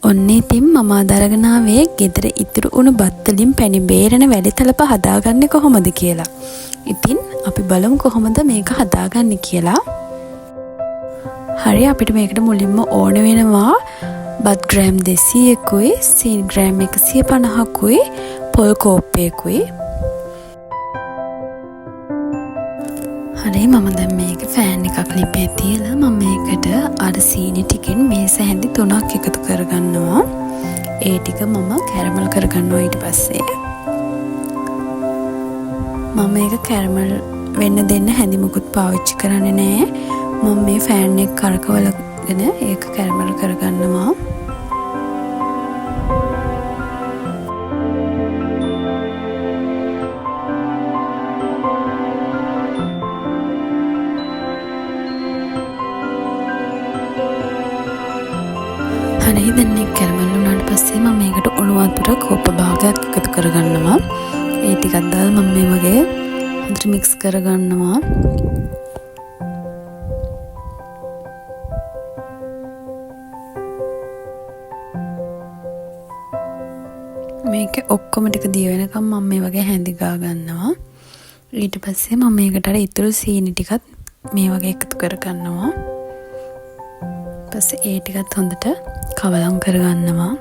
ඔන්න ඉතින් මම අද අරගෙන ආවේ ගෙදර ඉතුරු වුණු බත් වලින් පැණි බේරන වැලි තලප හදාගන්නේ කොහොමද කියලා. ඉතින් අපි බලමු කොහොමද මේක හදාගන්නේ කියලා. හරි, අපිට මේකට මුලින්ම ඕන වෙනවා බත් ග්‍රෑම් 200කුයි සීනි ග්‍රෑම් 150කුයි පොල් කෝප්පයකුයි. හරි, මම දැන් මේක ෆෑන් එකක් ලිපේ තියලා මම මේකට අර සීනි ටිකෙන් මේස හැඳි 3ක් එකතු කරගන්නවා. ඒ ටික මම කැරමල් කරගන්නවා. ඊට පස්සේ මම මේක කැරමල් වෙන්න දෙන්න හැඳි මුකුත් පාවිච්චි කරන්නේ නෑ. මම මේ ෆෑන් එක කරකවලගෙන ඒක කැරමල් කරගන්නවා. හරි, දැන් මේක කැරමල් වුණාට පස්සේ මම මේකට උණු වතුර කෝප්ප භාගයක් එකතු කරගන්නවා. ඒ ටිකක් දාලා මම මේ වගේ හොඳට මික්ස් කරගන්නවා. මේක ඔක්කොම ටික දිය වෙනකම් මම මේ වගේ හැඳි ගා ගන්නවා. ඊට පස්සේ මම මේකට අර ඉතුරු සීනි ටිකත් මේ වගේ එකතු කරගන්නවා. පස්සේ ඒ ටිකත් හොඳට කවලම් කරගන්නවා.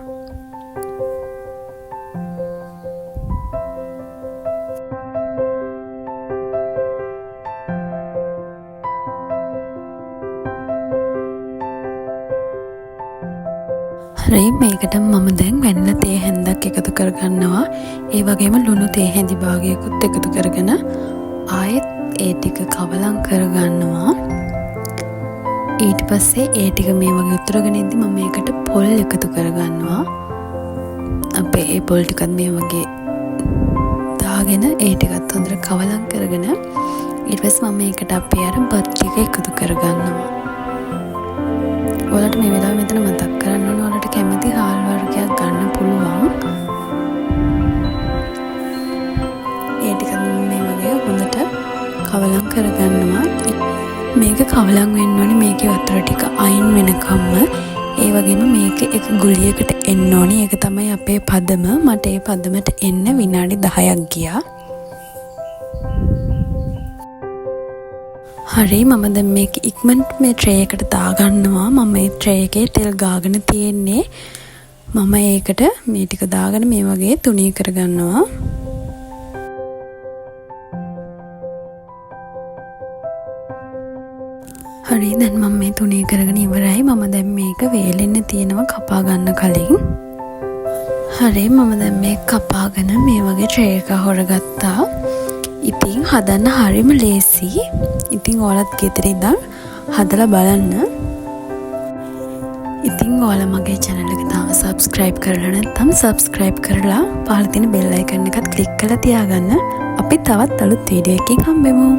හරි, මේකට මම දැන් වැනිලා තේ හැන්දක් එකතු කරගන්නවා. ඒ වගේම ලුණු තේ හැඳි භාගයකුත් එකතු කරගෙන ආයෙත් ඒ ටික කවලම් කරගන්නවා. ඊට පස්සේ ඒ ටික මේ වගේ උතුරගෙන ඉද්දි මම මේකට පොල් එකතු කරගන්නවා. අපේ ඒ පොල් ටිකත් මේ වගේ දාගෙන ඒ ටිකත් හොඳට කවලම් කරගෙන ඊට පස්සේ මම මේකට අපේ අර බත් ටික එකතු කරගන්නවා. ඔයාලට මේ වෙලාවේ මෙතන මතක් කරන්න ඕන, ඔයාලට කැමති හාල් වර්ගයක් ගන්න පුළුවන්. ඒ ටිකත් මම මේ වගේ හොඳට කවලම් කරගන්නවා. මේක කවලම් වෙන්න ඕනේ මේකේ වතුර ටික අයින් වෙනකම්ම. ඒ වගේම මේක එක ගුලියකට එන්න ඕනේ. ඒක තමයි අපේ පදම. මට ඒ පදමට එන්න විනාඩි 10ක් ගියා. හරි, මම දැන් මේක ඉක්මනට මේ ට්‍රේ එකට දාගන්නවා. මම මේ ට්‍රේ එකේ තෙල් ගාගෙන තියෙන්නේ. මම ඒකට මේ ටික දාගෙන මේ වගේ තුනී කරගන්නවා. හරි, දැන් මම මේ තුනී කරගෙන ඉවරයි. මම දැන් මේක වේලෙන්න තියෙනවා කපා ගන්න කලින්. හරි, මම දැන් මේක කපාගෙන මේ වගේ ට්‍රේ එක හොරගත්තා. ඉතින් හදන්න හරිම ලේසි. ඉතින් ඔයාලත් ගෙදර ඉඳන් හදලා බලන්න. ඉතින් ඔයාලා මගේ channel එක තාම subscribe කරලා නැත්නම් subscribe කරලා පහළ තියෙන bell icon එකත් click කරලා තියාගන්න. අපි තවත් අලුත් වීඩියෝ එකකින් හම්බෙමු.